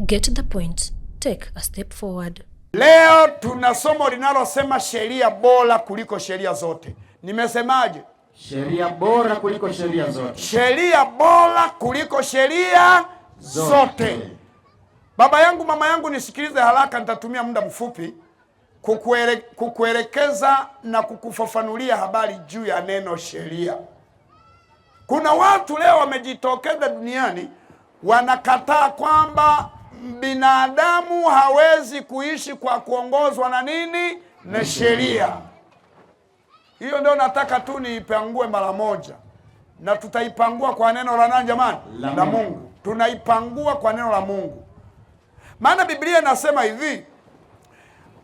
Get the point. Take a step forward. Leo tuna somo linalosema sheria bora kuliko sheria zote. Nimesemaje? Sheria bora kuliko sheria zote. Sheria bora kuliko sheria zote. Baba yangu, mama yangu, nisikilize haraka, nitatumia muda mfupi kukuelekeza na kukufafanulia habari juu ya neno sheria. Kuna watu leo wamejitokeza duniani wanakataa kwamba binadamu hawezi kuishi kwa kuongozwa na nini? Na sheria. Hiyo ndio nataka tu niipangue mara moja, na tutaipangua kwa neno la nani jamani? La Mungu. Tunaipangua kwa neno la Mungu, maana Biblia inasema hivi,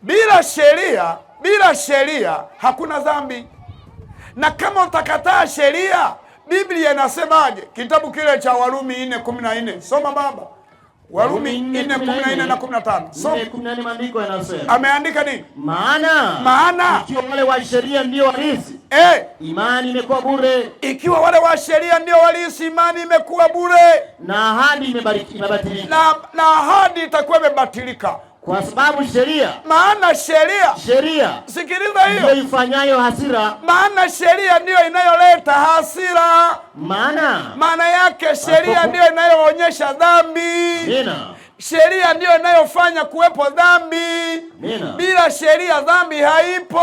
bila sheria, bila sheria hakuna dhambi, na kama utakataa sheria, Biblia inasemaje? Kitabu kile cha Warumi 4:14. Soma baba. Warumi 4:14 na 15. Soma. 4:14 maandiko yanasema. Ameandika nini? Maana ikiwa wale wa sheria ndio warisi, imani imekuwa bure. Ikiwa wale wa sheria ndio warisi, imani imekuwa bure. Na ahadi imebatilika. Na ahadi itakuwa imebatilika. Kwa sababu sheria, maana sheria, sheria, sikiliza hiyo, ndiyo ifanyayo hasira. Maana sheria ndiyo inayoleta hasira. Maana yake sheria ndiyo inayoonyesha dhambi. Amina. Sheria ndiyo inayofanya kuwepo dhambi. Amina. Bila sheria dhambi haipo.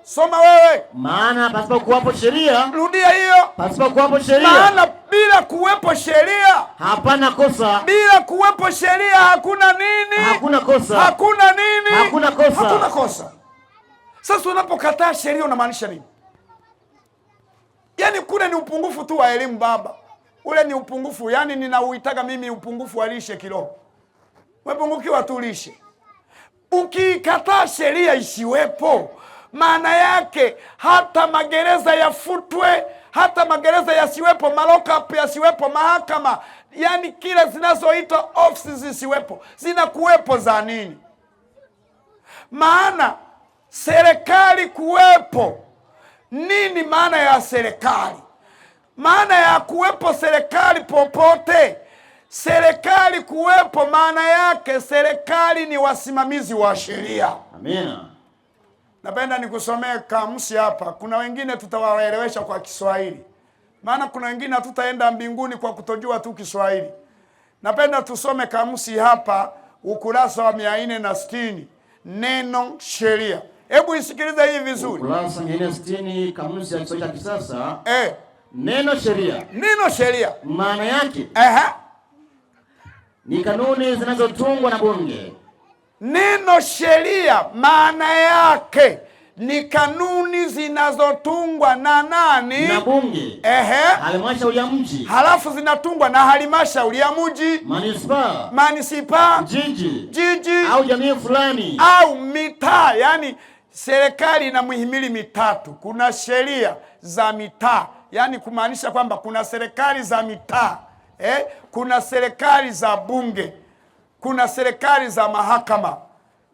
Soma wewe. Maana pasipo kuwapo sheria, rudia hiyo. Pasipo kuwapo sheria, maana bila kuwepo sheria hapana kosa. Bila kuwepo sheria hakuna nini? Hakuna kosa. Hakuna nini? Hakuna kosa. Hakuna kosa. Sasa unapokataa sheria unamaanisha nini? Yaani kule ni upungufu tu wa elimu baba. Ule ni upungufu, yaani ninauitaga mimi upungufu wa lishe kiroho. Umepungukiwa tu lishe. Ukiikataa sheria isiwepo, maana yake hata magereza yafutwe, hata magereza yasiwepo, malockup yasiwepo, mahakama, yani kile zinazoitwa offices zisiwepo. Zinakuwepo za nini? Maana serikali kuwepo, nini maana ya serikali? Maana ya kuwepo serikali popote, serikali kuwepo maana yake serikali ni wasimamizi wa sheria. Amina. Napenda nikusomee kamusi hapa. Kuna wengine tutawaelewesha kwa Kiswahili, maana kuna wengine hatutaenda mbinguni kwa kutojua tu Kiswahili. Napenda tusome kamusi hapa ukurasa wa 460, neno sheria. Hebu isikilize hii vizuri. Ukurasa 460, kamusi ya Kiswahili cha kisasa. Neno sheria. Neno sheria. Maana yake ni kanuni zinazotungwa na bunge. Neno sheria maana yake ni kanuni zinazotungwa na nani? Na bunge. Halmashauri ya mji. Halafu zinatungwa na halmashauri ya mji. Manispaa. Manispaa. Jiji. Jiji. Au jamii fulani. Au mitaa. Yaani serikali ina mihimili mitatu. Kuna sheria za mitaa. Yaani kumaanisha kwamba kuna serikali za mitaa. Kuna serikali za bunge. Kuna serikali za mahakama.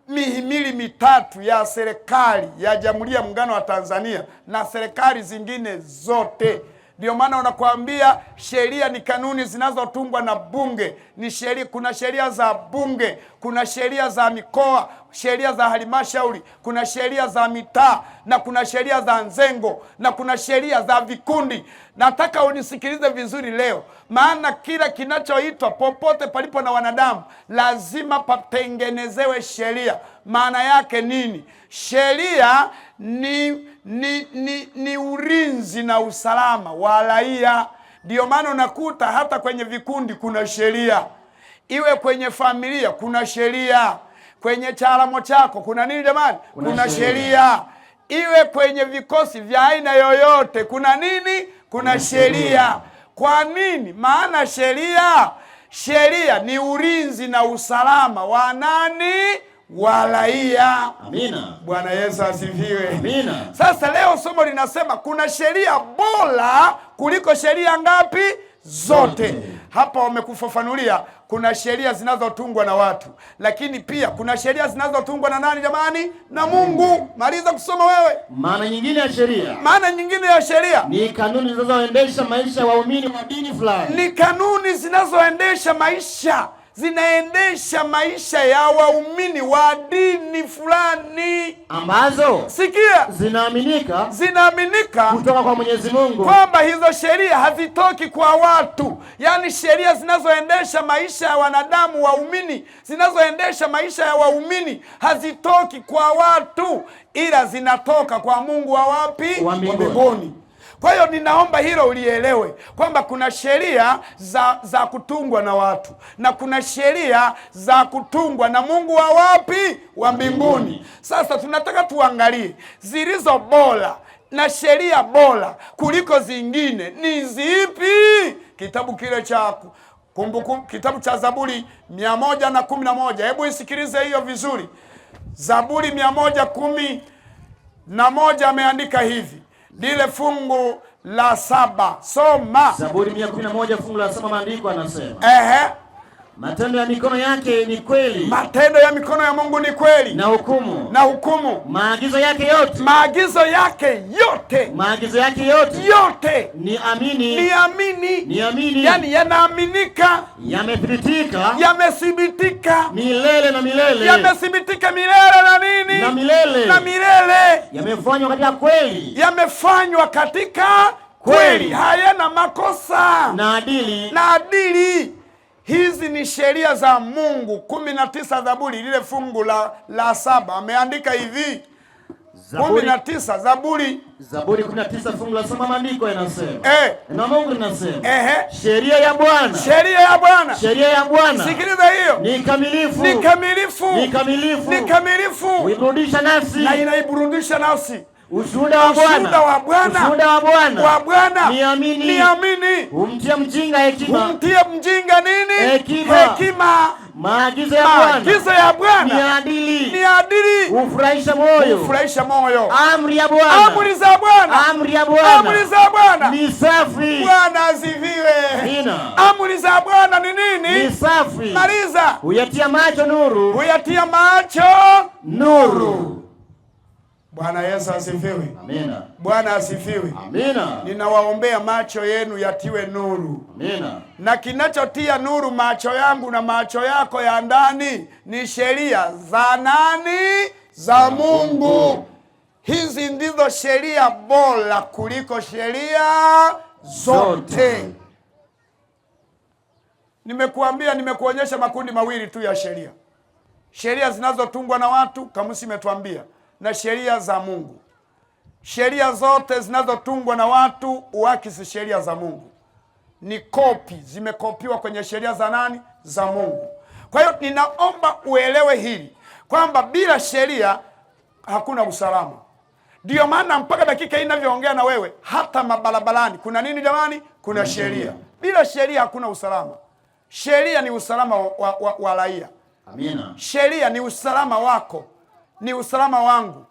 Mihimili mitatu ya serikali ya Jamhuri ya Muungano wa Tanzania na serikali zingine zote. Ndio maana wanakuambia sheria ni kanuni zinazotungwa na bunge. Ni sheria, kuna sheria za bunge, kuna sheria za mikoa, sheria za halmashauri, kuna sheria za mitaa, na kuna sheria za nzengo, na kuna sheria za vikundi. Nataka unisikilize vizuri leo, maana kila kinachoitwa popote palipo na wanadamu lazima patengenezewe sheria. Maana yake nini? Sheria ni ulinzi na usalama wa raia. Ndio maana unakuta hata kwenye vikundi kuna sheria, iwe kwenye familia kuna sheria, kwenye charamo chako kuna nini jamani? Kuna sheria. Iwe kwenye vikosi vya aina yoyote kuna nini? Kuna sheria. Kwa nini? Maana sheria ni ulinzi na usalama wa nani? Wa raia. Amina. Bwana Yesu asifiwe. Amina. Sasa leo somo linasema kuna sheria bora kuliko sheria ngapi? Zote. Hapa wamekufafanulia kuna sheria zinazotungwa na watu, lakini pia kuna sheria zinazotungwa na nani jamani? Na Mungu. Maliza kusoma wewe. Maana nyingine ya sheria. Maana nyingine ya sheria ni kanuni zinazoendesha maisha ya waumini wa dini fulani. Ni kanuni zinazoendesha maisha zinaendesha maisha ya waumini wa dini fulani ambazo, sikia, zinaaminika kutoka kwa Mwenyezi Mungu, kwamba hizo sheria hazitoki kwa watu. Yaani sheria zinazoendesha maisha ya wanadamu waumini, zinazoendesha maisha ya waumini hazitoki kwa watu, ila zinatoka kwa Mungu wa wapi? Wa mbinguni. Kwa hiyo ninaomba hilo ulielewe kwamba kuna sheria za kutungwa na watu na kuna sheria za kutungwa na Mungu wa wapi? Wa mbinguni. Sasa tunataka tuangalie zilizo bora na sheria bora kuliko zingine ni zipi? Kitabu kile cha Kumbukumbu, kitabu cha Zaburi 111. Hebu isikilize hiyo vizuri. Zaburi 111 ameandika hivi, lile fungu la 7. Soma. Zaburi 111 fungu la 7, maandiko anasema, ehe, matendo ya mikono yake ni kweli. Matendo ya mikono ya Mungu ni kweli. Na hukumu. Na hukumu. Maagizo yake yote. Maagizo yake yote. Maagizo yake yote. Yote. Ni amini. Ni amini. Ni amini. Yaani yanaaminika. Yamethibitika. Yamethibitika. Milele na milele. Yamethibitika milele na nini? Na milele. Na milele. Yamefanywa katika kweli. Yamefanywa katika kweli. Hayana makosa. Na adili. Na adili. Hizi ni sheria za Mungu. 19 Zaburi lile fungu la 7 ameandika hivi. 19 Zaburi. Zaburi 19 fungu la 7, maandiko yanasema. Na Mungu linasema. Sheria ya Bwana. Sheria ya Bwana. Sheria ya Bwana. Sikiliza hiyo. Ni kamilifu. Ni kamilifu. Ni kamilifu. Ni kamilifu. Huiburudisha nafsi. Na inaiburudisha nafsi. Ushuhuda wa Bwana. Ushuhuda wa Bwana. Ushuhuda wa Bwana. Wa Bwana. Niamini. Niamini. Humtia mjinga hekima. Humtia mjinga nini? Hekima. Hekima. Maagizo ya Bwana. Maagizo ya Bwana. Ni adili. Ni adili. Hufurahisha moyo. Hufurahisha moyo. Amri ya Bwana. Amri za Bwana. Amri ya Bwana. Amri za Bwana. Ni safi. Bwana asifiwe. Amina. Amri za Bwana ni nini? Ni safi. Maliza. Huyatia macho nuru. Huyatia macho nuru. Bwana Yesu asifiwe. Amina. Bwana asifiwe. Amina. Ninawaombea macho yenu yatiwe nuru. Amina. Na kinachotia nuru macho yangu na macho yako ya ndani ni sheria za nani? Za Mungu. Hizi ndizo sheria bora kuliko sheria zote. Nimekuambia, nimekuonyesha makundi mawili tu ya sheria. Sheria zinazotungwa na watu, kamusi imetuambia, na sheria za Mungu. Sheria zote zinazotungwa na watu huakisi sheria za Mungu. Ni kopi, zimekopiwa kwenye sheria za nani? Za Mungu. Kwa hiyo ninaomba uelewe hili kwamba bila sheria hakuna usalama. Ndio maana mpaka dakika hii ninavyoongea na wewe, hata mabarabarani kuna nini jamani? Kuna sheria. Bila sheria hakuna usalama. Sheria ni usalama wa raia. Amina. Sheria ni usalama wako, ni usalama wangu.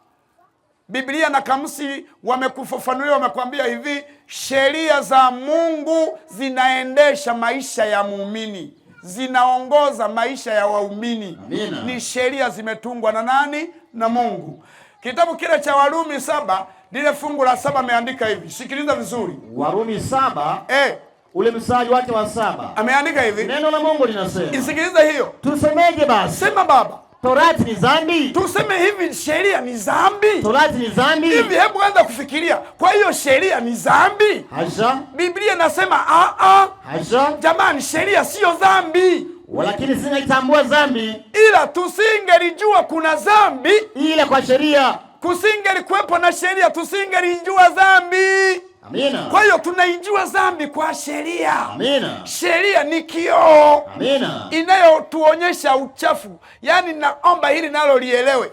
Biblia na kamusi wamekufafanulia, wamekuambia hivi, sheria za Mungu zinaendesha maisha ya muumini, zinaongoza maisha ya waumini. Amina. Ni sheria zimetungwa na nani? Na Mungu. Kitabu kile cha Warumi 7 lile fungu la 7 ameandika hivi. Sikiliza vizuri. Warumi 7 ule mstari wake wa 7 ameandika hivi. Neno la Mungu linasema. Isikiliza hiyo. Tusemeje basi? Sema baba. Torati ni dhambi? Tuseme hivi, sheria ni dhambi? Torati ni dhambi? Hivi hebu anza kufikiria. Kwa hiyo sheria ni dhambi? Hasha. Biblia inasema a a. Hasha. Jamani, sheria sio dhambi. Walakini singaitambua dhambi, ila tusingelijua kuna dhambi ila kwa sheria. Kusingelikuwepo na sheria tusingelijua dhambi. Amina. Kwa hiyo tunaijua dhambi kwa sheria. Amina. Sheria ni kioo. Amina. Inayotuonyesha uchafu. Yaani naomba hili nalo lielewe.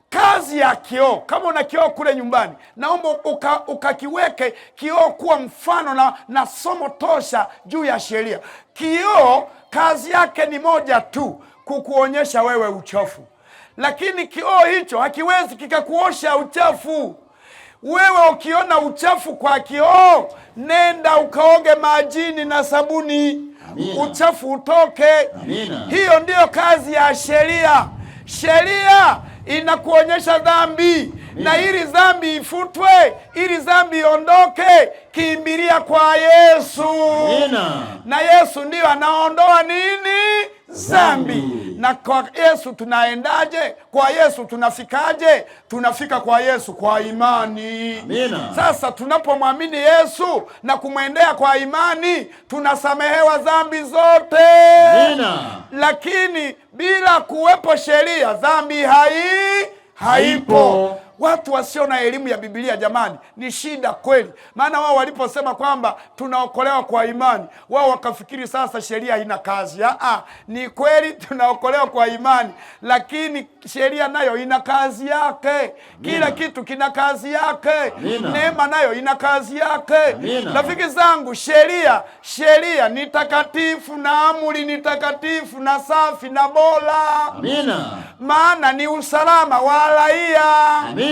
Kazi ya kioo, kama una kioo kule nyumbani, naomba ukakiweke kioo kuwa mfano na somo tosha juu ya sheria. Kioo kazi yake ni moja tu, kukuonyesha wewe uchafu. Lakini kioo hicho hakiwezi kikakuosha uchafu. Wewe ukiona uchafu kwa kioo, nenda ukaoge majini na sabuni. Amina. Uchafu utoke. Amina. Hiyo ndiyo kazi ya sheria. Sheria inakuonyesha dhambi. Amina. Na ili dhambi ifutwe, ili dhambi iondoke, kimbilia kwa Yesu. Amina. Na Yesu ndiyo anaondoa nini? Dhambi. Na kwa Yesu tunaendaje? Kwa Yesu tunafikaje? Tunafika kwa Yesu kwa imani. Amina. Sasa tunapomwamini Yesu na kumwendea kwa imani, tunasamehewa dhambi zote. Amina. Lakini bila kuwepo sheria, dhambi haipo. Watu wasio na elimu ya Biblia jamani, ni shida kweli. Maana wao waliposema kwamba tunaokolewa kwa imani, wao wakafikiri sasa sheria haina kazi. Ni kweli tunaokolewa kwa imani, lakini sheria nayo ina kazi yake. Kila kitu kina kazi yake. Neema nayo ina kazi yake. Rafiki zangu, sheria ni takatifu na amri ni takatifu na safi na bora. Amina. Maana ni usalama wa raia. Amina.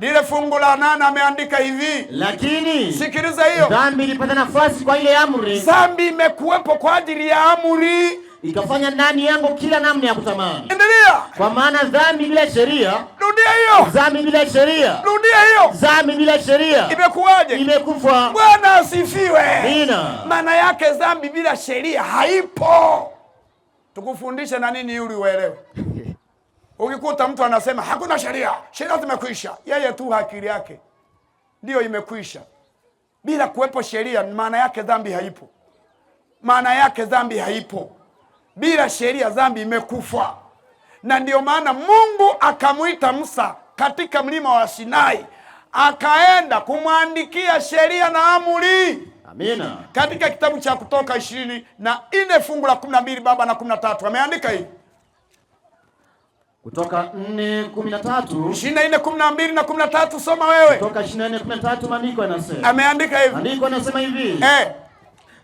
Lile fungu la 8 ameandika hivi. Lakini sikiliza hiyo. Dhambi ilipata nafasi kwa ile amri. Dhambi imekuwepo kwa ajili ya amri, ikafanya ndani yangu kila namna ya kutamani. Endelea. Kwa maana dhambi bila sheria. Rudia hiyo. Dhambi bila sheria. Rudia hiyo. Dhambi bila sheria. Imekuwaje? Imekufa. Bwana asifiwe. Amina. Maana yake dhambi bila sheria haipo. Tukufundishe na nini ili uelewe? Ukikuta mtu anasema hakuna sheria, sheria zimekwisha, yeye tu akili yake ndio imekwisha. Bila kuwepo sheria, maana yake dhambi haipo. Maana yake dhambi haipo. Bila sheria dhambi imekufa. Na ndio maana Mungu akamuita Musa katika mlima wa Sinai, akaenda kumwandikia sheria na amri. Amina. Katika kitabu cha Kutoka 24 fungu la 12 baba na 13 ameandika hivi. Kutoka 4:13. 24:12 na 13, soma wewe. Kutoka 24:13 maandiko yanasema. Ameandika hivi. Maandiko yanasema hivi.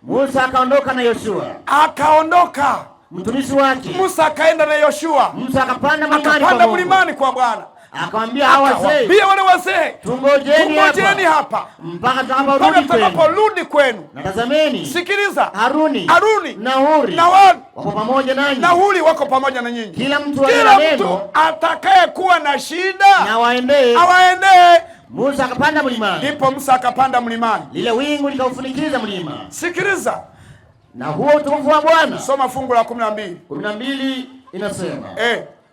Musa akaondoka na Yoshua. Akaondoka. Mtumishi wake. Musa akaenda na Yoshua. Musa akapanda mlimani kwa Akapanda Mungu. mlimani kwa Bwana. Akamwambia hawa wazee, Akawaambia wale wazee, tungojeni hapa. Tungojeni hapa. Mpaka tutakaporudi kwenu. Tutakaporudi kwenu. Na tazameni. Sikiliza. Haruni. Haruni. Na Huri. Na wao. Wako pamoja nanyi. Na Huri wako pamoja na nyinyi. Kila mtu aliye Kila na mtu neno atakayekuwa na shida na waendee. Awaendee. Musa akapanda mlimani. Ndipo Musa akapanda mlimani. Lile wingu likaufunikiza mlima. Sikiliza. Na huo utukufu wa Bwana. Soma fungu la 12. 12 inasema.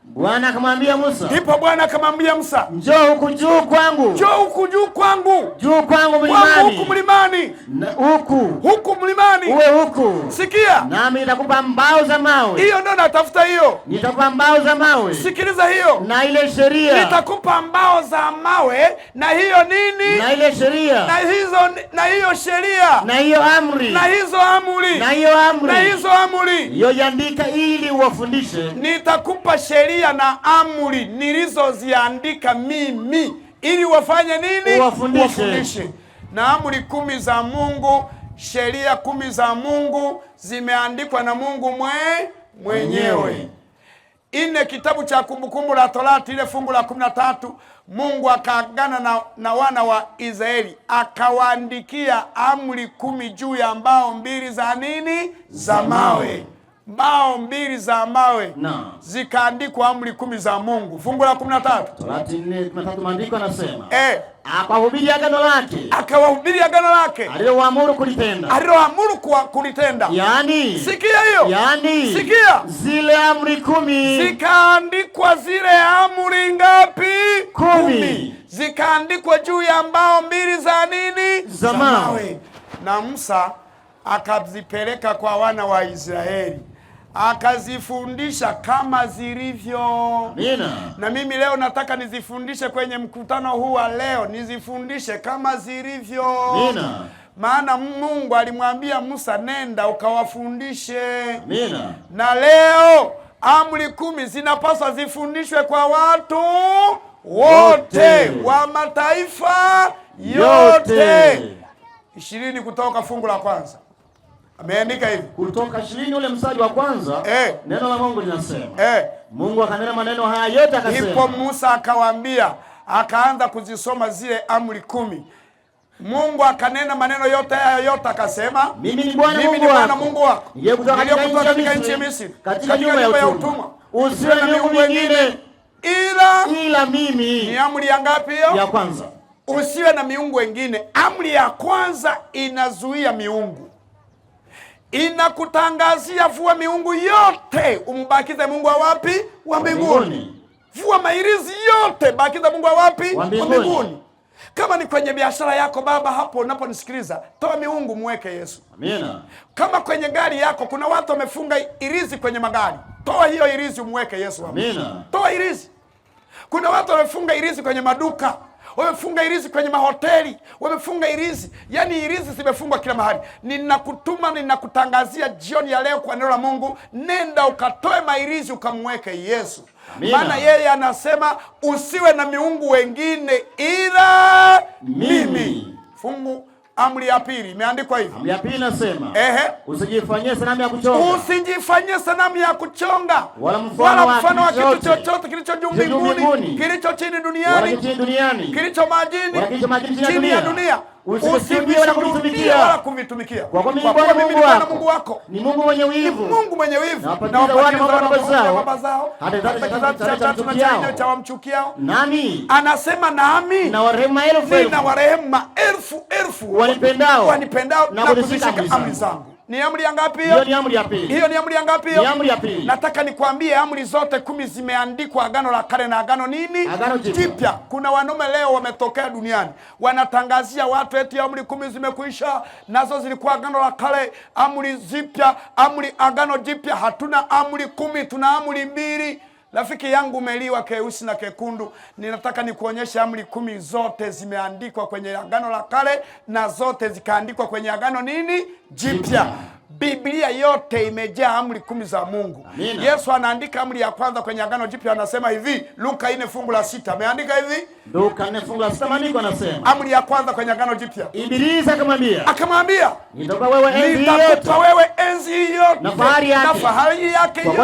Bwana akamwambia Musa. Ndipo Bwana akamwambia Musa, Njoo huku juu kwangu. Njoo huku juu kwangu. Juu kwangu mlimani. Kwangu huku mlimani. Na huku. Huku mlimani. Uwe huku. Sikia. Nami nitakupa mbao za mawe. Hiyo ndio natafuta hiyo. Nitakupa mbao za mawe. Sikiliza hiyo. Na ile sheria. Nitakupa mbao za mawe na hiyo nini? Na ile sheria. Na hizo, na hiyo sheria. Na hiyo amri. Na hizo amri. Na hiyo amri. Na hizo amri. Hiyo andika ili uwafundishe. Nitakupa sheria na amri nilizoziandika mimi ili wafanye nini? Uwafundishe. Uwafundishe. Na amri 10 za Mungu, sheria 10 za Mungu zimeandikwa na Mungu mwenyewe. 4 kitabu cha Kumbukumbu la Torati ile fungu la 13, Mungu akaagana na wana wa Israeli akawaandikia amri 10 juu ya mbao 2 za nini? Za mawe. Mbao 2 za mawe. Zikaandikwa amri 10 za Mungu. Fungu la 13. Torati 4:13 maandiko yanasema. Akawahubiri agano lake. Akawahubiri agano lake. Alilowaamuru kulitenda. Alilowaamuru kulitenda. Yaani. Sikia hiyo. Yaani. Sikia. Zile amri 10. Zikaandikwa zile amri ngapi? 10. 10. Zikaandikwa juu ya mbao 2 za nini? Za mawe. Na Musa akazipeleka kwa wana wa Israeli, akazifundisha kama zilivyo. Amina. Na mimi leo nataka nizifundishe kwenye mkutano huu wa leo, nizifundishe kama zilivyo. Amina. Maana Mungu alimwambia Musa, nenda ukawafundishe. Amina. Na leo amri 10 zinapaswa zifundishwe kwa watu wote wa mataifa yote. Yote. 20 kutoka fungu la kwanza. Ameandika hivi. Kutoka 20 ule mstari wa kwanza, neno la Mungu linasema. Mungu akanena maneno haya yote akasema. Ndipo Musa akawaambia, akaanza kuzisoma zile amri 10. Mungu akanena maneno yote haya yote akasema, Mimi ni Bwana Mimi ni Mungu Bwana wako. Mungu wako. Niliyekutoa katika Niliyekutoa nchi ya katika nchi ya Misri, Misri, katika katika nyumba ya nyumba ya utumwa. utumwa. Usiwe na miungu mingine ila ila mimi. Ni amri ya ngapi hiyo? Ya kwanza. Usiwe na miungu wengine. Amri ya kwanza inazuia miungu. Inakutangazia vua miungu yote, umbakize Mungu wa wapi? Wa mbinguni. Vua mairizi yote, bakiza Mungu wa wapi? Wa mbinguni. Kama ni kwenye biashara yako baba, hapo unaponisikiliza, toa miungu muweke Yesu. Amina. Kama kwenye gari yako kuna watu wamefunga irizi kwenye magari, toa hiyo irizi umweke Yesu. Amina. Toa irizi. Kuna watu wamefunga irizi kwenye maduka, wamefunga irizi kwenye mahoteli, wamefunga irizi. Yaani irizi zimefungwa kila mahali. Ninakutuma, ninakutangazia jioni ya leo kwa neno la Mungu, nenda ukatoe mairizi ukamweke Yesu. Maana yeye anasema usiwe na miungu wengine ila mimi. Fungu amri ya pili imeandikwa hivi. Amri ya pili inasema, ehe, usijifanyie sanamu ya kuchonga. Usijifanyie sanamu ya kuchonga wala mfano wa kitu chochote kilicho juu mbinguni, kilicho chini duniani, kilicho majini, chini ya dunia. Usisujudie wala kuvitumikia. Kwa kuwa mimi Bwana Mungu wako ni Mungu mwenye wivu, Mungu mwenye wivu, na wapatiliza wana baba zao hata kizazi cha tatu na cha nne cha wamchukiao. Nami anasema nami na warehemu maelfu elfu, na warehemu maelfu elfu wanipendao na kuzishika amri zangu. Ni amri ya ngapi hiyo? Hiyo ni amri ya pili. Hiyo ni amri ya ngapi hiyo? Ni amri ya pili. Nataka nikwambie amri zote 10 zimeandikwa Agano la Kale na Agano nini? Agano Jipya. Kuna wanaume leo wametokea duniani wanatangazia watu eti amri 10 zimekwisha, nazo zilikuwa Agano la Kale. Amri zipya, amri Agano Jipya hatuna amri 10, tuna amri 2. Rafiki yangu umeliwa keusi na kekundu, ninataka nikuonyeshe amri 10 zote zimeandikwa kwenye Agano la Kale na zote zikaandikwa kwenye Agano nini? Jipya. Biblia yote imejaa amri 10 za Mungu. Amina. Yesu anaandika amri ya kwanza kwenye Agano Jipya, anasema hivi, Luka 4:6. Ameandika hivi? Luka 4:6 maandiko anasema. Amri ya kwanza kwenye Agano Jipya. Ibilisi akamwambia, nitakupa wewe enzi yote na fahari yake, na fahari yake yote,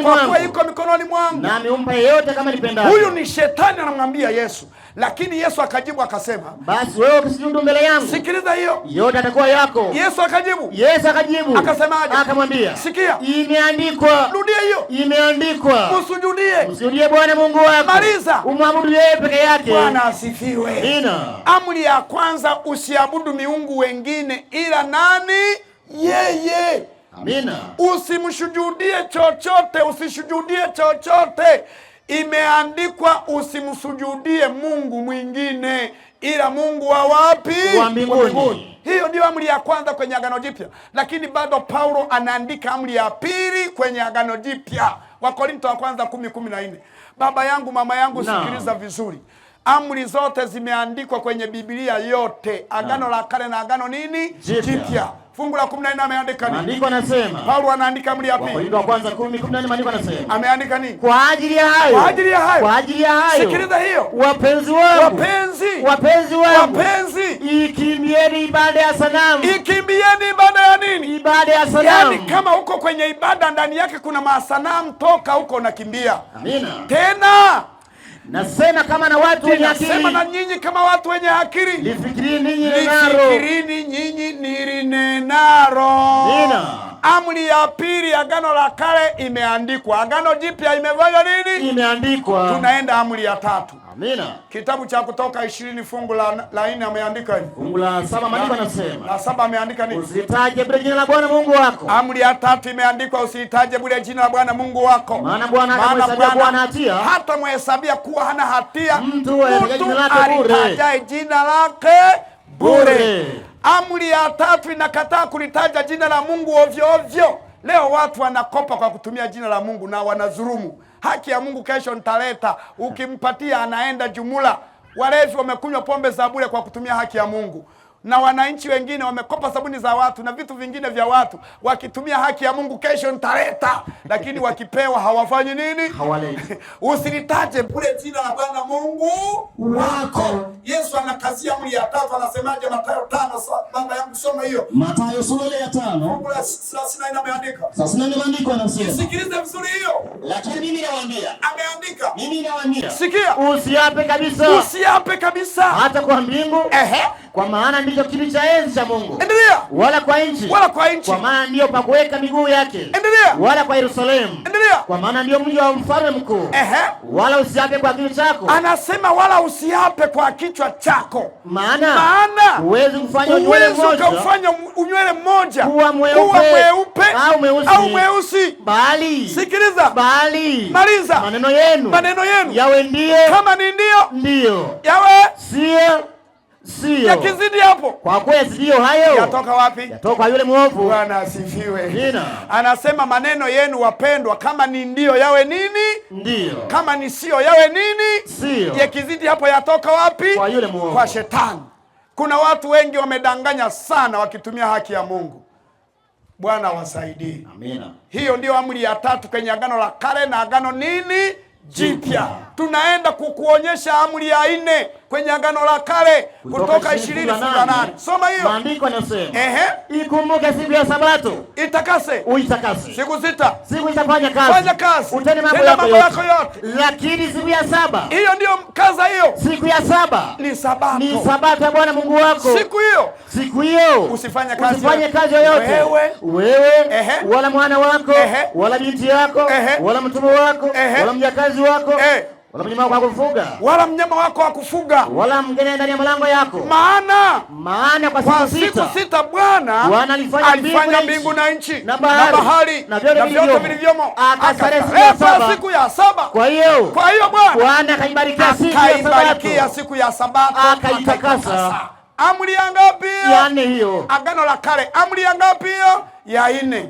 kwa kuwa iko mikononi mwangu, nami humpa yeyote kama nipendavyo. Huyu ni shetani anamwambia Yesu. Lakini Yesu akajibu akasema, basi wewe ukisujudu mbele yangu, sikiliza hiyo, yote atakuwa yako. Yesu akajibu, Yesu akajibu akasemaje? Akamwambia, sikia, imeandikwa. Rudia hiyo, imeandikwa, msujudie, msujudie Bwana Mungu wako. Maliza, umwabudu yeye peke yake. Bwana asifiwe. Amina. Amri ya kwanza, usiabudu miungu wengine ila nani? Yeye. Amina. Usimsujudie chochote, usisujudie chochote. Imeandikwa usimsujudie Mungu mwingine ila Mungu wa wapi? Wa mbinguni. Hiyo ndio amri ya kwanza kwenye Agano Jipya. Lakini bado Paulo anaandika amri ya pili kwenye Agano Jipya. Wakorinto wa kwanza 10:14. Baba yangu, mama yangu, sikiliza vizuri. Amri zote zimeandikwa kwenye Biblia yote, Agano la Kale na Agano nini? Jipya. Fungu la 14 ameandika nini? Maandiko anasema. Paulo anaandika amri ya pili. Wakorintho wa kwanza 10:14 maandiko anasema. Ameandika nini? Kwa ajili ya hayo. Kwa ajili ya hayo. Kwa ajili ya hayo. Sikiliza hiyo. Wapenzi wangu. Wapenzi. Wapenzi wangu. Wapenzi. Ikimbieni ibada ya sanamu. Ikimbieni ibada ya nini? Ibada ya sanamu. Yaani kama uko kwenye ibada ndani yake kuna masanamu, toka huko unakimbia. Amina. Tena nasema kama na watu wenye akili. Nasema na nyinyi kama watu wenye akili. Lifikirini ninyi ninenalo. Lifikirini nyinyi nilinenalo. Amina. Amri ya pili Agano la Kale imeandikwa. Agano Jipya imefanywa nini? Imeandikwa. Tunaenda amri ya tatu. Amina. Kitabu cha Kutoka 20 fungu la 4 ameandika nini? Fungu la 7 maandiko anasema. La 7 ameandika nini? Usitaje bure jina la Bwana Mungu wako. Amri ya tatu imeandikwa usitaje bure jina la Bwana Mungu wako. Maana Bwana hatamhesabia kuwa hana hatia. Hatamhesabia kuwa hana hatia mtu alitajaye jina lake bure. Amri ya tatu inakataa kulitaja jina la Mungu ovyo ovyo. Leo watu wanakopa kwa kutumia jina la Mungu na wanadhulumu. Haki ya Mungu kesho nitaleta. Ukimpatia anaenda jumla. Walevi wamekunywa pombe za bure kwa kutumia haki ya Mungu. Na wananchi wengine wamekopa sabuni za watu na vitu vingine vya watu wakitumia haki ya Mungu, kesho nitaleta. Lakini wakipewa hawafanyi nini? Hawaleti. Usilitaje bure jina la Bwana Mungu wako. Yesu anakazia amri ya tatu, anasemaje? Mathayo 5. Baba yangu soma hiyo. Mathayo sura ya 5. Fungu la 34 ameandika. 34 maandiko anasema. Sikiliza vizuri hiyo. Lakini mimi nawaambia. Ameandika. Mimi nawaambia. Sikia. Usiape kabisa. Usiape kabisa. Hata kwa mbingu. Ehe. Kwa maana ndicho kiti cha enzi cha Mungu. Endelea. Wala kwa nchi. Wala kwa nchi. Kwa maana ndiyo pa kuweka miguu yake. Endelea. Endelea. Wala kwa Yerusalemu. Endelea. Kwa maana ndio mji wa mfalme mkuu. Wala usiape kwa kichwa chako. Anasema wala usiape kwa kichwa chako. Maana huwezi kufanya unywele mmoja, ukafanya unywele mmoja kuwa mweupe au mweusi. Bali sikiliza, bali maliza maneno yenu, maneno yenu yawe ndiyo, kama ni ndiyo ndiyo, yawe sio sio. Yakizidi hapo, kwa kuwa yasiyo hayo yatoka wapi? Yatoka yule mwovu. Bwana asifiwe. Anasema maneno yenu wapendwa, kama ni ndiyo yawe nini? Ndiyo. Kama ni sio yawe nini? Sio. Yakizidi hapo yatoka wapi? Kwa yule mwovu, kwa shetani. Kuna watu wengi wamedanganya sana wakitumia haki ya Mungu. Bwana wasaidie. Amina. Hiyo ndiyo amri ya tatu kwenye Agano la Kale na Agano nini? Jipya. Tunaenda kukuonyesha amri ya 4 kwenye Agano la Kale, Kutoka 20:8. Soma hiyo. Maandiko yanasema, ikumbuke siku ya Sabato, itakase, uitakase. Siku 6 siku itafanya kazi. Fanya kazi. Utende mambo yako yote. Lakini siku ya 7, hiyo ndiyo kaza hiyo. Siku ya 7 ni Sabato. Ni Sabato ya Bwana Mungu wako. Siku hiyo, siku hiyo usifanye kazi, usifanye kazi yoyote. Wewe wala mwana wako, wala binti yako, wala mtumwa wako, wala mjakazi wako, wala mnyama wako wa kufuga, wala mnyama wako wa kufuga, wala mgeni ndani ya malango yako. Maana kwa siku sita Bwana alifanya mbingu na nchi na bahari na vyote vilivyomo, akastarehe siku ya 7. Kwa hiyo Bwana akaibariki siku ya Sabato, akaitakasa. Amri ya ngapi hiyo? Ya 4 hiyo. Agano la Kale, amri ya ngapi hiyo? Ya 4.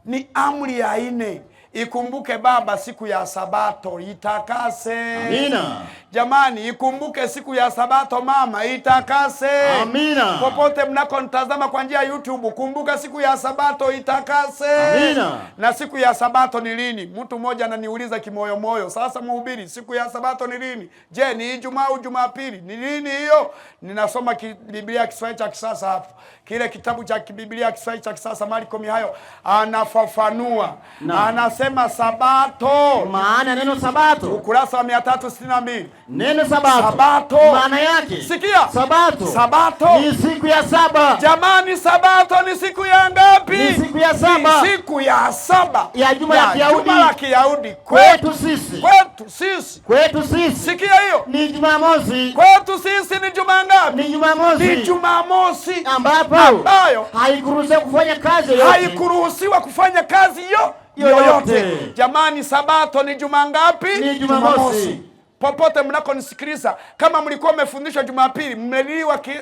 Ni amri ya 4. Ikumbuke baba siku ya Sabato itakase. Amina. Jamani, ikumbuke siku ya Sabato mama itakase. Amina. Popote mnakonitazama kwa njia ya YouTube, kumbuka siku ya Sabato itakase. Amina. Na siku ya Sabato ni lini? Mtu mmoja ananiuliza kimoyo moyo, sasa mhubiri, siku ya Sabato ni lini? Je, ni Ijumaa au Jumapili? Ni lini hiyo? Ninasoma Biblia Kiswahili cha kisasa hapo. Kile kitabu cha Biblia Kiswahili cha kisasa Marko Mihayo anafafanua. Anasema Sabato. Maana neno Sabato, ukurasa wa 362. Neno Sabato, Sabato maana yake, sikia, Sabato, Sabato ni siku ya 7. Jamani, Sabato ni siku ya ngapi? Ni siku ya 7. Ni siku ya 7 ya juma la Kiyahudi. Juma la Kiyahudi kwetu sisi, kwetu sisi, kwetu sisi, sikia hiyo, ni Jumamosi. Kwetu sisi ni juma ngapi? Ni Jumamosi. Ni Jumamosi ambapo haikuruhusiwa kufanya kazi yoyote, haikuruhusiwa kufanya kazi yoyote. Jamani, Sabato ni juma ngapi? Ni Jumamosi. Popote mnakonisikiliza, kama mlikuwa mmefundishwa Jumapili,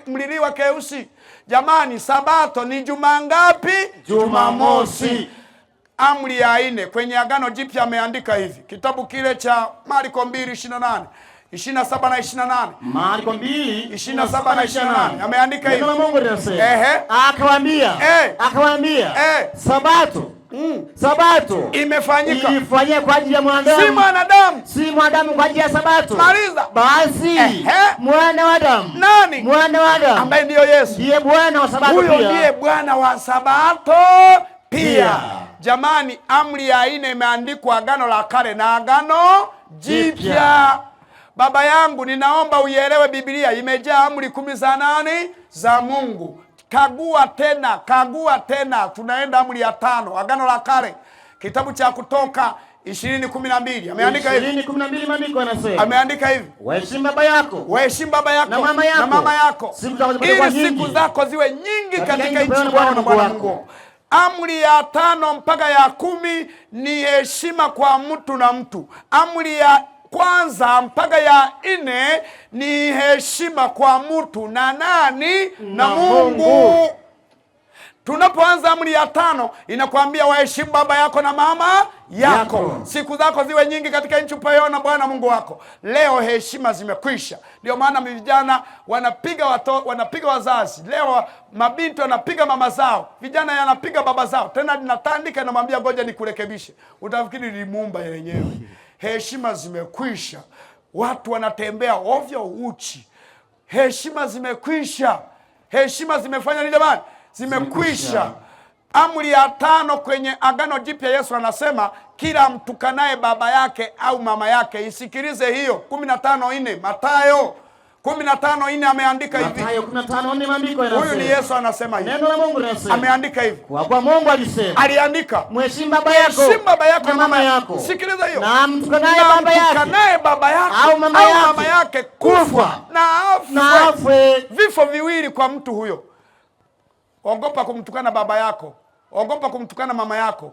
mliliwa keusi. Jamani, Sabato ni juma ngapi? Jumamosi. Amri ya 4 kwenye Agano Jipya ameandika hivi, kitabu kile cha Marko 2:28, 27 na 28. Marko 2:27 na 28 ameandika hivi. Neno la Mungu linasema, akawaambia, akawaambia, Sabato Sabato imefanyika, ilifanyika kwa ajili ya mwanadamu, si mwanadamu, si mwanadamu kwa ajili ya Sabato. Maliza. Basi mwana wa Adamu, nani? Mwana wa Adamu ambaye ndiyo Yesu, ndiye Bwana wa Sabato huyo pia. Huyo ndiye Bwana wa Sabato pia. Jamani, amri ya 4 imeandikwa Agano la Kale na Agano Jipya. Baba yangu, ninaomba uielewe Biblia imejaa amri 10 za nani? Za Mungu. Kagua tena, kagua tena. Tunaenda amri ya 5, Agano la Kale, kitabu cha Kutoka 20:12. Ameandika hivi. 20:12 maandiko yanasema. Ameandika hivi. Waheshimu baba yako. Waheshimu baba yako na mama yako. Na mama yako. Ili siku zako ziwe nyingi katika nchi ya Bwana Mungu. Amri ya 5 mpaka ya 10 ni heshima kwa mtu na mtu. Amri ya 1 mpaka ya 4 ni heshima kwa mtu na nani? Na Mungu. Tunapoanza amri ya 5 inakwambia waheshimu baba yako na mama yako, siku zako ziwe nyingi katika nchi upayo na Bwana Mungu wako. Leo heshima zimekwisha. Ndio maana vijana wanapiga wanapiga wazazi. Leo mabinti wanapiga mama zao, vijana yanapiga baba zao. Tena ninatandika namwambia ngoja nikurekebishe. Utafikiri nilimuumba yenyewe. Heshima zimekwisha. Watu wanatembea ovyo uchi. Heshima zimekwisha. Heshima zimefanya nini jamani? Zimekwisha. Amri ya 5 kwenye Agano Jipya Yesu anasema kila mtukanaye baba yake au mama yake, isikilize hiyo. 15:4 Mathayo 15:4 ameandika hivi. Mathayo 15:4 maandiko Huyu yanasema. ni Yesu anasema hivi. Neno la Mungu linasema. Ameandika hivi. Kwa kuwa Mungu alisema, Aliandika, mheshimu baba yako Heshimu baba yako na mama yako. Sikiliza hiyo. Na mtukanaye Na baba yake mtukanaye baba yake au mama yake, mama yake kufa na afwe. na afwe. Vifo viwili kwa mtu huyo. Ogopa kumtukana baba yako, ogopa kumtukana mama yako.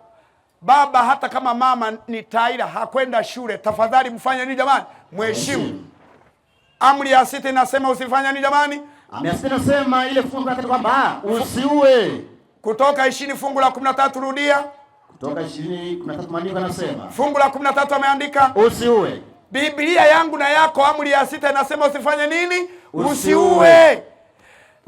Baba hata kama mama ni taira, hakwenda shule, tafadhali mfanye nini jamani? Mheshimu. Amri ya sita inasema usifanye nini jamani? Amri ya sita inasema ile fungu la tatu kwamba usiue. Kutoka 20 fungu la 13, rudia. Kutoka 20:13 maandiko yanasema Fungu la 13 ameandika usiue. Biblia yangu na yako, amri ya sita inasema usifanye nini? Usiue. Usiue.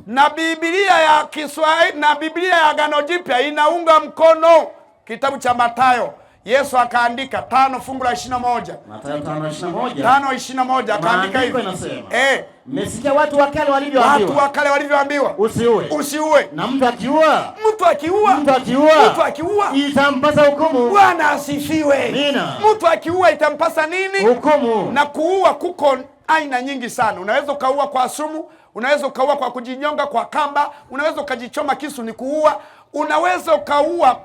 Na Biblia ya Kiswahili na Biblia ya Agano Jipya inaunga mkono kitabu cha Mathayo. Yesu akaandika 5 fungu la 21. Mathayo 5:21. 5:21 akaandika hivi. Maandiko inasema, Mmesikia watu wa kale walivyoambiwa. Watu wa kale walivyoambiwa. Usiue. Usiue. Na mtu akiua. Mtu akiua. Mtu akiua. Mtu akiua. Itampasa hukumu. Bwana asifiwe. Amina. Mtu akiua itampasa nini? Hukumu. Na kuua kuko aina nyingi sana. Unaweza ukaua kwa sumu, unaweza ukaua kwa kujinyonga kwa kamba, unaweza ukajichoma kisu ni kuua, unaweza ukaua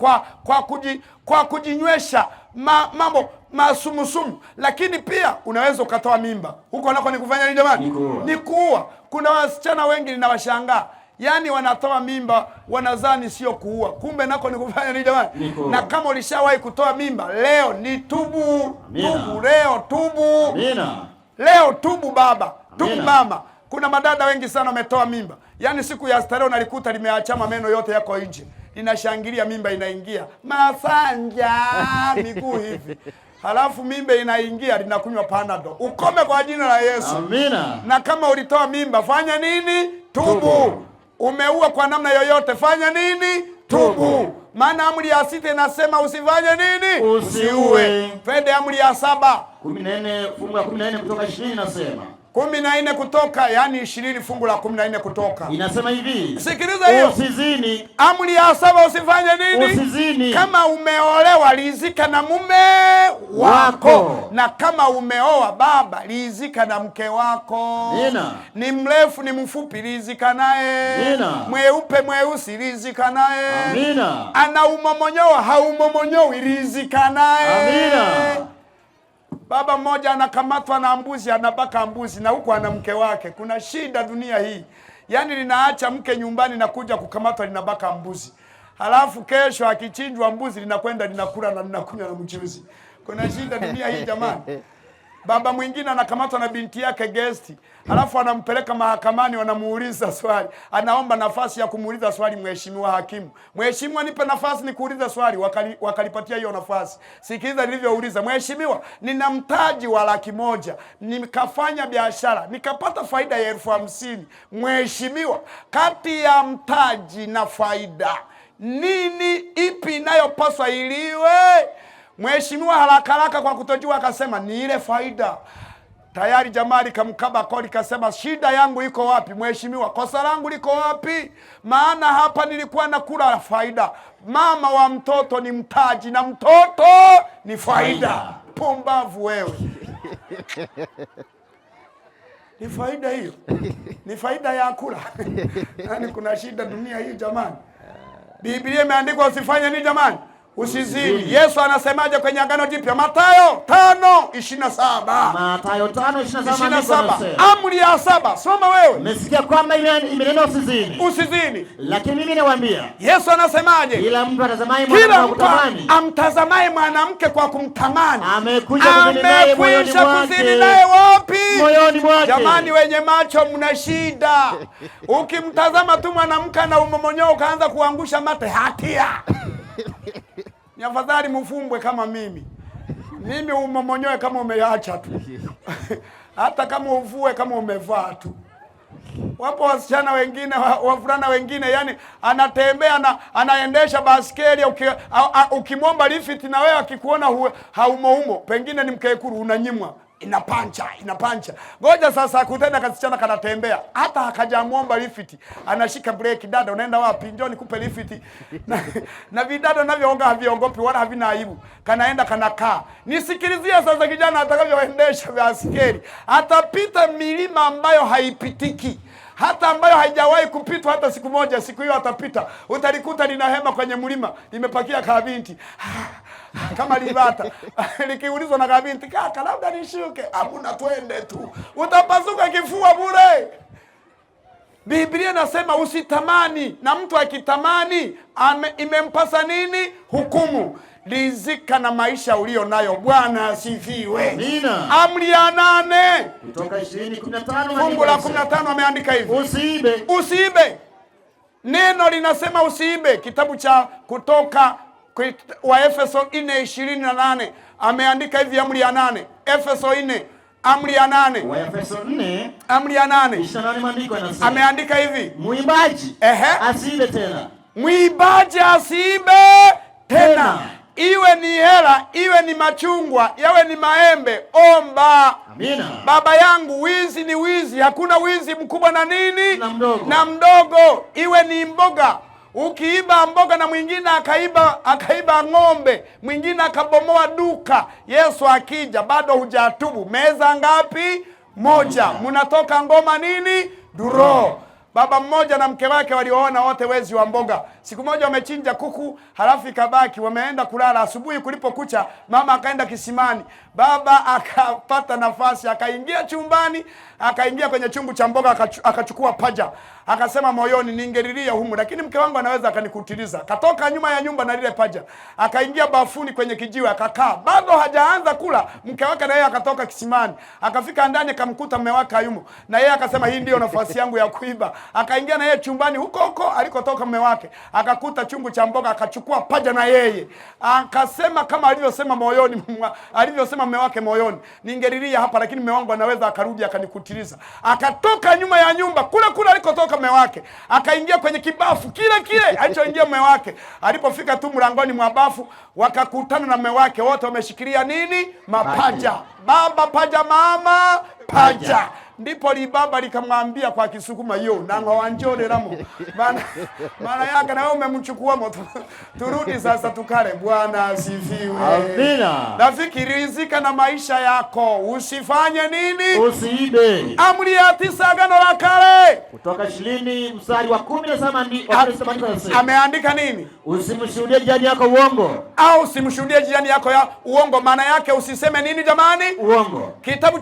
kwa kujinywesha mambo masumusumu, lakini pia unaweza ukatoa mimba. Huko nako ni kufanya nini jamani? Ni kuua. Ni kuua. Kuna wasichana wengi ninawashangaa, yaani wanatoa mimba wanadhani sio kuua, kumbe nako ni kufanya nini jamani? Ni kuua. Na kama ulishawahi kutoa mimba, leo ni tubu. Amina. Tubu leo, tubu. Amina. Leo tubu baba, tubu Amina. mama. Kuna madada wengi sana wametoa mimba, yaani siku ya starehe unalikuta limeachama meno yote yako nje, linashangilia mimba inaingia masanja miguu hivi, halafu mimba inaingia linakunywa Panadol. Ukome kwa jina la Yesu. Amina. Na kama ulitoa mimba fanya nini? Tubu. Tubu. Umeua kwa namna yoyote fanya nini? Tubu. Tubu. Maana amri ya 6 inasema usifanye nini? Usiue. Twende amri ya 7. 14 fungu la 14 kutoka 20 inasema. 14 kutoka, yani 20 fungu la 14 kutoka. Inasema hivi. Sikiliza hiyo. Usizini. Amri ya 7 usifanye nini? Usizini. Kama umeolewa lizika na mume wako. Wako. Na kama umeoa baba lizika na mke wako. Amina. Ni mrefu ni mfupi lizika naye. Amina. Mweupe mweusi lizika naye. Amina. Ana umomonyoa haumomonyowi lizika naye. Amina. Baba mmoja anakamatwa na mbuzi, anabaka mbuzi na huko ana mke wake. Kuna shida dunia hii. Yaani linaacha mke nyumbani na kuja kukamatwa linabaka mbuzi. Halafu kesho akichinjwa mbuzi linakwenda linakula na linakunywa na mchuzi. Kuna shida dunia hii jamani. Baba mwingine anakamatwa na binti yake guest, halafu anampeleka mahakamani, wanamuuliza swali. Anaomba nafasi ya kumuuliza swali mheshimiwa hakimu. Mheshimiwa, nipe nafasi nikuulize swali. Wakalipatia hiyo nafasi. Sikiliza nilivyouliza. Mheshimiwa, nina mtaji wa 100,000, nikafanya biashara, nikapata faida ya 50,000. Mheshimiwa, kati ya mtaji na faida, nini ipi inayopaswa iliwe? Mheshimiwa haraka haraka kwa kutojua akasema ni ile faida. Tayari jamaa likamkaba koli kasema shida yangu iko wapi mheshimiwa? Kosa langu liko wapi? Maana hapa nilikuwa nakula faida. Mama wa mtoto ni mtaji na mtoto ni faida. Pumbavu wewe. Ni faida hiyo. Ni faida ya kula. Yaani kuna shida dunia hii jamani. Biblia imeandikwa usifanye nini jamani? Usizini. Yesu anasemaje kwenye Agano Jipya? Mathayo 5:27. Mathayo 5:27. 27. Amri ya 7. Soma wewe. Mmesikia kwamba imenenwa usizini. Usizini. Lakini mimi nawaambia. Yesu anasemaje? Kila mtu atazamaye mwanamke kwa kutamani. Amtazamaye mwanamke kwa kumtamani. Amekwisha kuzini naye moyoni mwake. Kuzini naye wapi? Moyoni mwake. Jamani wenye macho mna shida. Ukimtazama tu mwanamke na umomonyoka ukaanza kuangusha mate, hatia. Ni afadhali mfumbwe kama mimi. Mimi umomonyoe kama umeacha tu. Hata kama uvue kama umevaa tu. Wapo wasichana wengine, wavulana wengine, yani anatembea na anaendesha baskeli, ukimwomba lift na wewe akikuona haumoumo, pengine ni mkekuru unanyimwa. Inapancha, inapancha. Ngoja sasa akutane kasichana kanatembea, hata hakajamuomba lifiti, anashika breki. Dada, unaenda wapi? Njoo nikupe lifiti. Na vidada navyoonga haviongopi wala havina aibu, kanaenda kanakaa. Nisikilizie sasa kijana atakavyoendesha basikeli, atapita milima ambayo haipitiki, hata ambayo haijawahi kupitwa hata siku moja. Siku hiyo atapita, utalikuta lina hema kwenye mlima, limepakia kabinti kama libata. Likiulizwa na kabinti, kaka, labda nishuke. Hamuna, twende tu, utapasuka kifua bure. Biblia nasema usitamani, na mtu akitamani imempasa nini? Hukumu. Rizika na maisha ulio nayo. Bwana asifiwe. Amina. Amri ya 8 Kutoka 20:15 fungu la 15 ameandika hivi: usiibe. Usiibe. Neno linasema usiibe. Kitabu cha Kutoka wa Efeso 4:28 ameandika hivi, amri ya 8. Efeso 4 amri ya 8. Wa Efeso 4 amri ya 8 28 maandiko yanasema, ameandika hivi: muibaji asiibe tena. Muibaji asiibe tena. Iwe ni hela, iwe ni machungwa, yawe ni maembe, omba. Amina. Baba yangu, wizi ni wizi, hakuna wizi mkubwa na nini na mdogo. Na mdogo. Iwe ni mboga, ukiiba mboga na mwingine akaiba ng'ombe, mwingine akabomoa duka, Yesu akija bado hujatubu. Meza ngapi? Moja. Mnatoka ngoma nini? Duro. Baba mmoja na mke wake walioona wote wezi wa mboga. Siku moja wamechinja kuku, halafu ikabaki, wameenda kulala. Asubuhi kulipokucha, mama akaenda kisimani. Baba akapata nafasi, akaingia chumbani, akaingia kwenye chungu cha mboga, akachukua paja. Akasema moyoni, ningelilia humu, lakini mke wangu anaweza akanikutiliza. Katoka nyuma ya nyumba na lile paja. Akaingia bafuni kwenye kijiwe, akakaa. Bado hajaanza kula, mke wake na yeye akatoka kisimani. Akafika ndani akamkuta mume wake hayumo. Na yeye akasema hii ndio nafasi yangu ya kuiba. Akaingia na yeye chumbani huko huko alikotoka mume wake, akakuta chungu cha mboga, akachukua paja na yeye. Akasema kama alivyosema moyoni, alivyosema mume wake moyoni, ningelilia hapa lakini mume wangu anaweza akarudi akanikutiliza. Akatoka nyuma ya nyumba kule kule alikotoka mume wake, akaingia kwenye kibafu kile kile alichoingia mume wake. Alipofika tu mlangoni mwa bafu, wakakutana na mume wake, wote wameshikilia nini? Mapaja. Baba paja, mama paja. Ndipo libaba likamwambia kwa Kisukuma, yo nango wanjoreramo. Maana yake na wewe umemchukua moto. Turudi sasa tukale. Bwana asifiwe. Amina. Rafiki, rizika na maisha yako, usifanye nini? Usiibe. Amri ya 9 Agano la Kale, Kutoka 20 mstari wa 17 ameandika nini? Usimshuhudie jirani yako uongo. Au usimshuhudie jirani yako ya uongo. Maana yake usiseme nini jamani? Uongo. Kitabu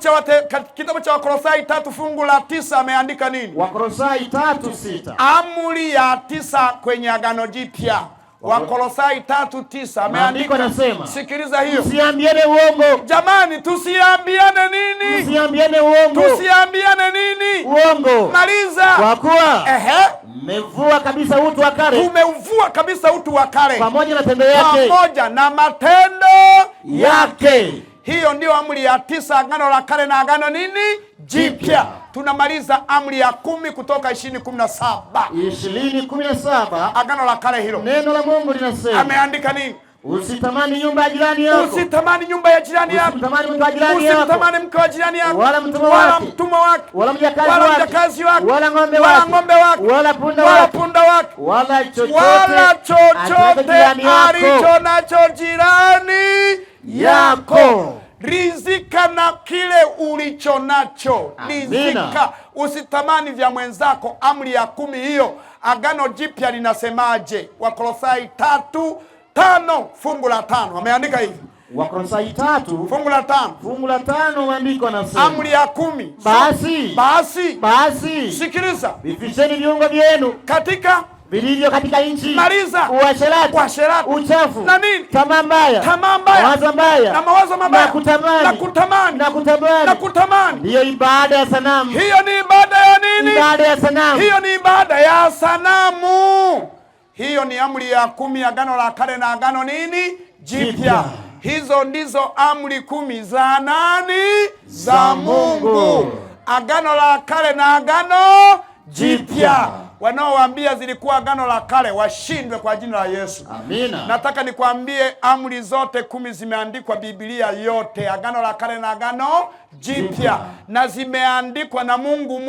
cha Wakolosai 3 fungu la 9 ameandika nini? Wakolosai 3:6. Amri ya 9 kwenye Agano Jipya. Wakolosai 3:9 ameandika, anasema, sikiliza hiyo. Tusiambiane uongo. Jamani, tusiambiane nini? Tusiambiane uongo. Tusiambiane nini? Uongo. Maliza. Kwa kuwa mmevua kabisa utu wa kale. Tumeuvua kabisa utu wa kale. Pamoja na matendo yake. Pamoja na matendo yake. Hiyo ndio amri ya 9 Agano la Kale na Agano nini? Jipya. Tunamaliza amri ya 10 Kutoka 20:17. 20:17. Agano la Kale hilo. Neno la Mungu linasema. Ameandika nini? Usitamani nyumba ya jirani yako. Usitamani nyumba ya jirani yako. Usitamani mke wa jirani yako. Usitamani mke wa jirani yako. Wala mtumwa Wala wake. mtumwa wake. Wala mjakazi Wala wake. mjakazi wake. Wala ng'ombe Wala wake. ng'ombe wake. Wala punda Wala wake. punda wake. Wala chochote. Wala chochote alicho alicho nacho jirani yako. Rizika na kile ulicho nacho. Rizika, usitamani vya mwenzako. Amri ya 10 hiyo. Agano Jipya linasemaje? Wakolosai 3:5 fungu la 5 ameandika hivi. Wakolosai 3 fungu la 5 fungu la 5 maandiko yanasema, amri ya 10. Basi, basi, sikiliza, vifisheni viungo vyenu katika vilivyo katika nchi. Maliza. Uasherati, uasherati, uchafu, na nini? Tamaa mbaya, tamaa mbaya, mawazo mbaya, na mawazo mabaya, na kutamani, na kutamani, na kutamani, na kutamani. Hiyo ibada ya sanamu. Hiyo ni ibada ya nini? Ibada ya sanamu. Hiyo ni ibada ya sanamu. Hiyo ni amri ya 10 Agano la Kale na Agano nini? Jipya. Hizo ndizo amri 10 za nani? Za Mungu. Agano la Kale na Agano Jipya. Wanaowaambia zilikuwa Agano la Kale washindwe kwa jina la Yesu. Amina. Nataka nikwambie amri zote 10 zimeandikwa Biblia yote, Agano la Kale na Agano Jipya, na zimeandikwa na Mungu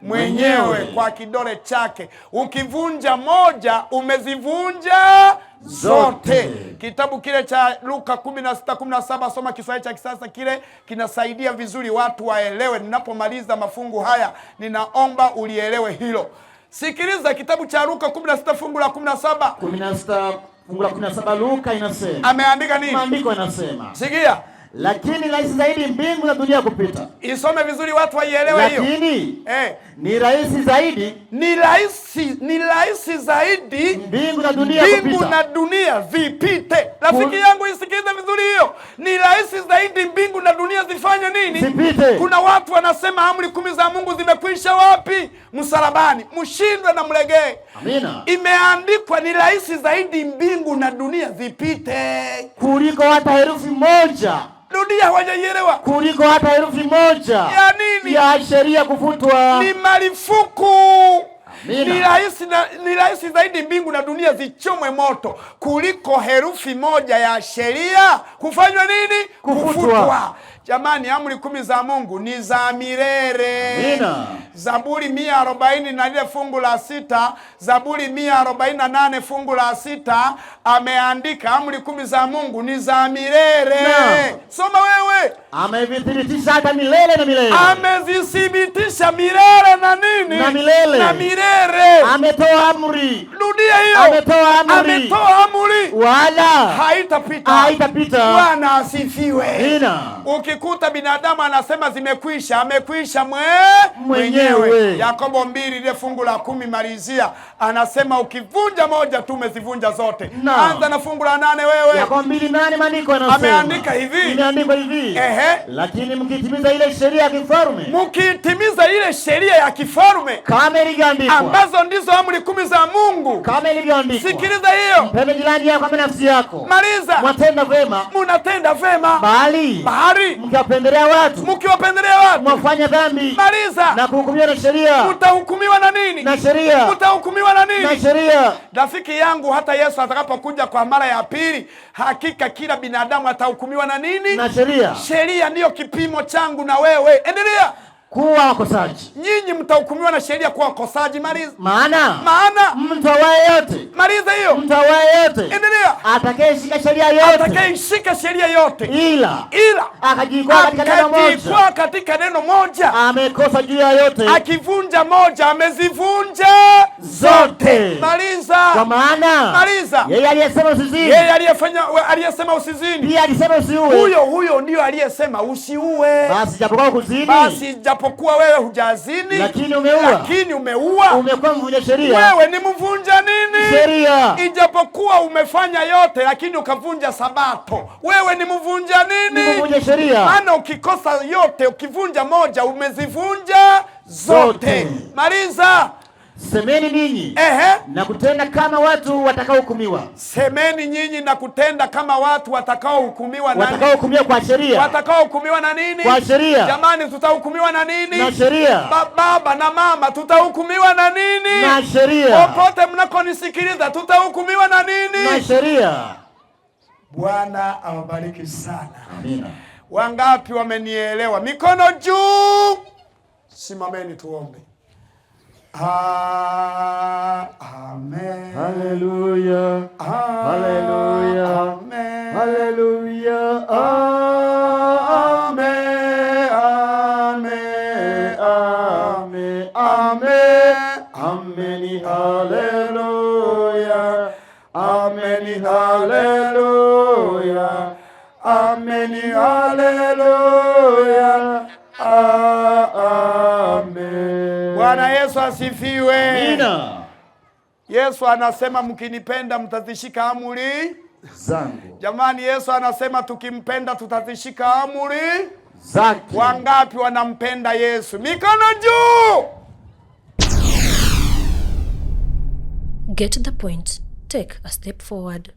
mwenyewe kwa kidole chake. Ukivunja moja umezivunja zote. Kitabu kile cha Luka 16:17, soma Kiswahili cha kisasa, kile kinasaidia vizuri watu waelewe. Ninapomaliza mafungu haya ninaomba ulielewe hilo. Sikiliza kitabu cha Luka 16 fungu la 17. 16 fungu la 17 Luka inasema. Ameandika nini? Maandiko yanasema. Sikia. Lakini rahisi zaidi mbingu na dunia kupita. Isome vizuri watu waielewe hiyo. Lakini ni rahisi zaidi, ni rahisi zaidi mbingu na dunia kupita. Mbingu na dunia vipite. Rafiki yangu isikilize vizuri hiyo. Ni rahisi zaidi mbingu na dunia zifanye nini? Zipite. Kuna watu wanasema amri 10 za Mungu zimekwisha wapi? Msalabani. Mshindwe na mlegee. Amina. Imeandikwa ni rahisi zaidi mbingu na dunia zipite kuliko hata herufi moja. Dunia hawajaielewa. Kuliko hata herufi moja ya nini? Ya sheria kufutwa. Ni marufuku. Ni rahisi zaidi mbingu na dunia zichomwe moto kuliko herufi moja ya sheria kufanywa nini? Kufutwa. Jamani, amri 10 za Mungu ni za milele. Amina. Zaburi 144 fungu la 6, Zaburi 148 fungu la 6 ameandika amri 10 za Mungu ni za milele. Soma wewe. Amevithibitisha hata milele na milele. Amezithibitisha milele na nini? Na milele. Na milele. Ametoa amri. Rudia hiyo. Ametoa amri. Ametoa amri. Wala haitapita. Haitapita. Bwana asifiwe. Amina. Ukikuta binadamu anasema zimekwisha, amekwisha mwenyewe. Yakobo 2 ile fungu la 10 malizia, anasema ukivunja moja tu umezivunja zote. Anza na fungu la 8 wewe. Yakobo 2:8 maandiko yanasema. Ameandika hivi. Imeandikwa hivi. Ehe. Lakini mkitimiza ile sheria ya kifalme. Mkitimiza ile sheria ya kifalme kama ilivyoandikwa, ambazo ndizo amri 10 za Mungu. Kama ilivyoandikwa. Sikiliza hiyo. Mpende jirani yako kama nafsi yako. Maliza. Mwatenda vema. Mnatenda vema. Bali mkiwapendelea watu. Mkiwapendelea watu. Mwafanya dhambi. Maliza. Na kuhukumiwa na sheria. Mtahukumiwa na nini? Na sheria. Mtahukumiwa na nini? Na sheria. Rafiki yangu, hata Yesu atakapokuja kwa mara ya pili, hakika kila binadamu atahukumiwa na nini? Na sheria. Sheria ndiyo kipimo changu na wewe. Endelea. Kuwa wakosaji. Nyinyi mtahukumiwa na sheria kuwa wakosaji. Maliza. Maana mtu awaye yote. Maliza hiyo. Mtu awaye yote. Endelea. Atakayeshika sheria yote. Atakayeshika sheria yote. Ila akajikwaa katika neno moja. Akajikwaa katika neno moja. Amekosa juu ya yote. Akivunja moja amezivunja zote. Maliza. Kwa maana maliza. Yeye aliyesema usizini. Yeye aliyesema usizini. Pia alisema usiue. Huyo ndio aliyesema usiue. Basi japokuwa kuzini. Basi japokuwa wewe hujazini, lakini umeua. Lakini umeua. Umekuwa mvunja sheria. Wewe ni mvunja nini? Sheria. Ijapokuwa umefanya yote lakini ukavunja Sabato, wewe ni mvunja nini? Ni mvunja sheria. Maana ukikosa yote, ukivunja moja umezivunja zote. Maliza. Semeni ninyi na kutenda kama watu watakaohukumiwa. Semeni nyinyi na kutenda kama watu watakaohukumiwa na nini? Watakaohukumiwa kwa sheria. Watakaohukumiwa na nini? Kwa sheria. Jamani, tutahukumiwa na nini? Na sheria. Baba na mama, tutahukumiwa na nini? Na sheria. Popote mnakonisikiliza, tutahukumiwa na nini? Na sheria. Bwana awabariki sana. Amina. Wangapi wamenielewa? Mikono juu. Simameni tuombe. Amen. Hallelujah. Hallelujah. Amen. Hallelujah. Amen. Amen. Amen. Amen. Amen. Hallelujah. Amen. Hallelujah. Amen. Hallelujah. Amen. Bwana Yesu asifiwe. Amina. Yesu anasema mkinipenda mtazishika amri zangu. Jamani, Yesu anasema tukimpenda tutazishika amri zake. Wangapi wanampenda Yesu? Mikono juu. Get the point. Take a step forward.